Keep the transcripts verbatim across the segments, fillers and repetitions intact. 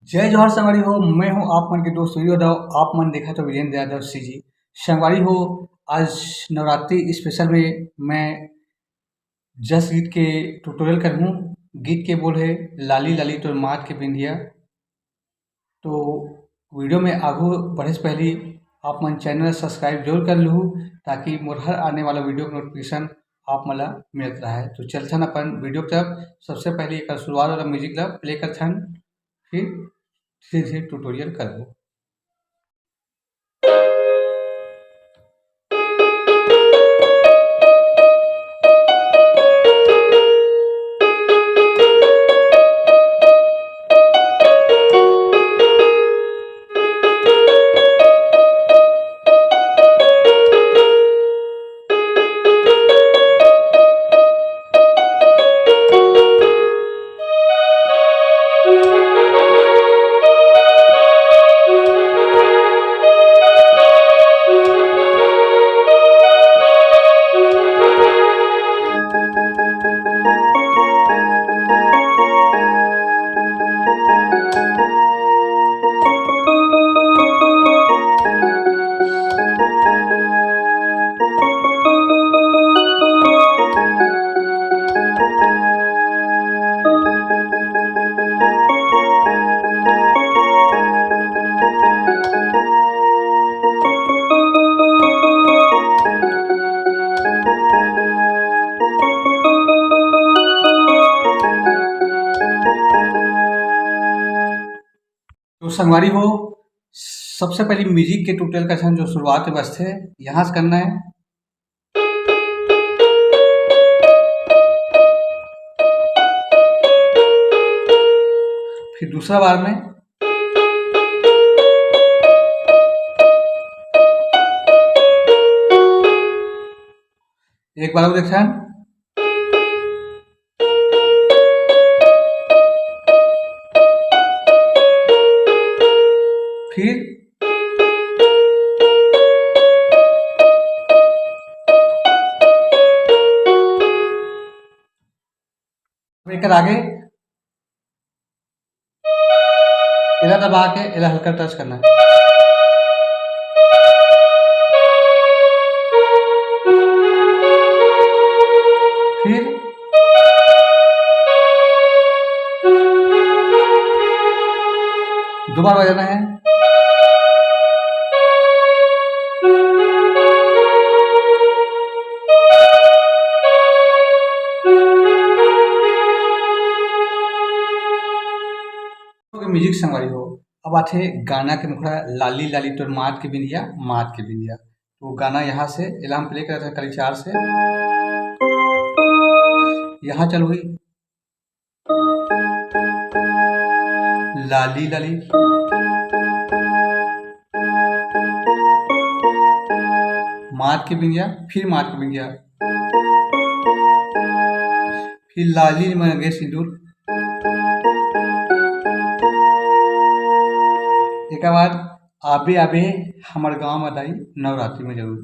जय जोहार संगवारी हो, मैं हूं आप मन के दोस्त वीर यादव। आप मन देखत हो वीरेंद्र यादव सीजी। संगवारी हो, आज नवरात्रि स्पेशल में मैं जस गीत के ट्यूटोरियल करहूं। गीत के बोल है लाली लाली तोर माथ के बिंदिया। तो वीडियो में आगू बढ़े से पहले आप मन चैनल ला सब्सक्राइब जरूर कर लहू, ताकि मोर हर आने वाला वीडियो के नोटिफिकेशन आप मन ला मिलत रहे। तो चलथन अपन वीडियो की तरफ। सबसे पहले एकर शुरुआत वाला म्यूजिक ला प्ले करथन, फिर धीरे धीरे ट्यूटोरियल करबो। तो संगवारी हो, सबसे पहले म्यूजिक के ट्यूटोरियल का जो शुरुआत में बजथे, यहाँ से करना है। फिर दूसरा बार में एक बार और देखथन। फिर एकर आगे एला दबा के एला हल्का टच करना है। फिर दो बार बजाना है। म्यूजिक संगवारी हो, अब आथे गाना के मुखड़ा, लाली लाली तोर माथ के बिंदिया, माथ के बिंदिया। तो गाना यहाँ से एला हम प्ले करत हन कली चार से, यहाँ चालू हुई। लाली लाली माथ के बिंदिया, फिर माथ के बिंदिया, फिर लाली में लगे सिंदूर। एकर बाद आबे आबे हमर गांव में दाई नवरात्रि में जरूर।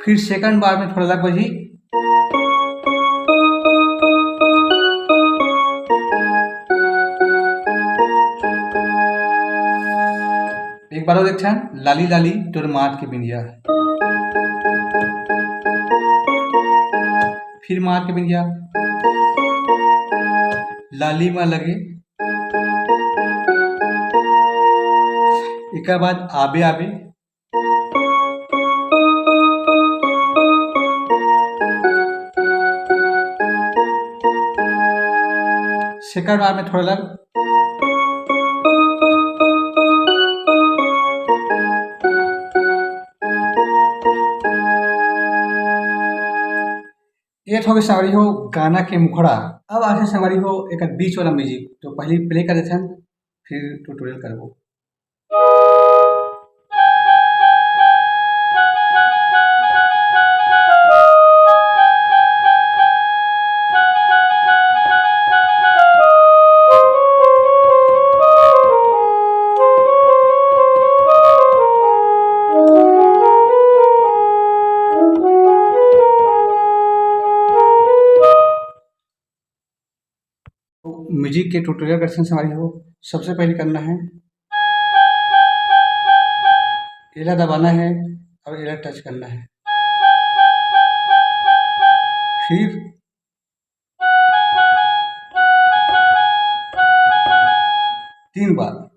फिर सेकंड बार में थोड़ा अलग बजी। एक बार और देखथन, लाली लाली तोर माथ के बिंदिया। फिर माथ के बिंदिया, लाली मा लगे। एकर बाद आबे आबे। सेकंड बार में थोड़ा लग। ये तो हो गया संगवारी हो गाना के मुखड़ा। अब आथे संगवारी हो एक बीच वाला म्यूजिक, तो पहले प्ले कर देथन, फिर ट्यूटोरियल करबो। म्यूजिक के ट्यूटोरियल करथन संगवारी हो। सबसे पहले करना है, एला दबाना है और एला टच करना है। फिर तीन बार,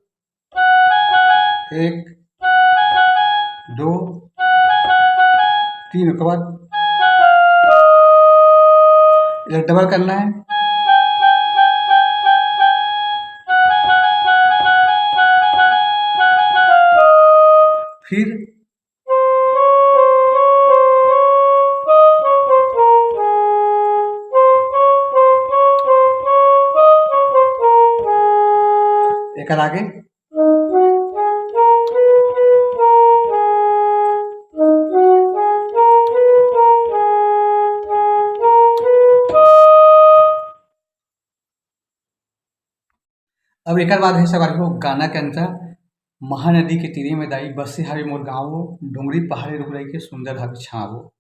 एक, दो, तीन, ओकर बाद एला डबल करना है। फिर एकर आगे। अब एकर बाद हे संगवारी हो गाना के अंतर। महानदी के तीरे में दाई, बसे हावे मोर गाँव वो, डोंगरी पहाड़े रुख राई के सुंदर हवे छाँव वो।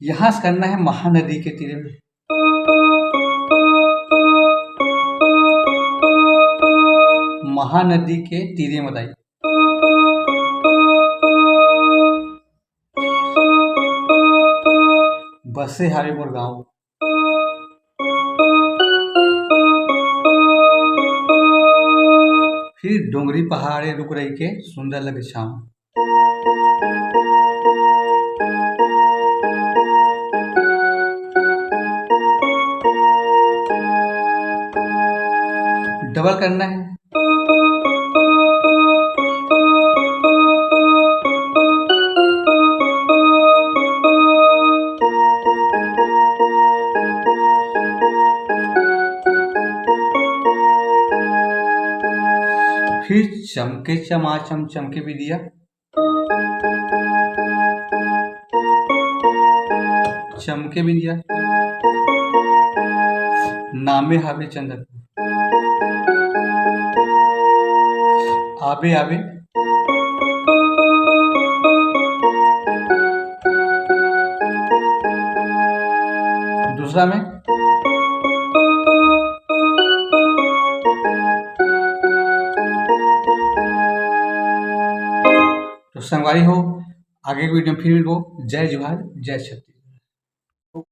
यहाँ से करना है महानदी के तीरे में। महानदी के तीरे में दाई, बसे हावे मोर गाँव। फिर डोंगरी पहाड़े रुख राई के सुंदर लगे छाँव। डबल करना है। फिर चमके चमाचम चमके बिंदिया। चमके बिंदिया। नामे हावे चंद्रपुर। आबे आबे। दूसरा में। तो संगवारी हो, आगे के वीडियो में फिर मिलबो। जय जोहार, जय छत्तीसगढ़।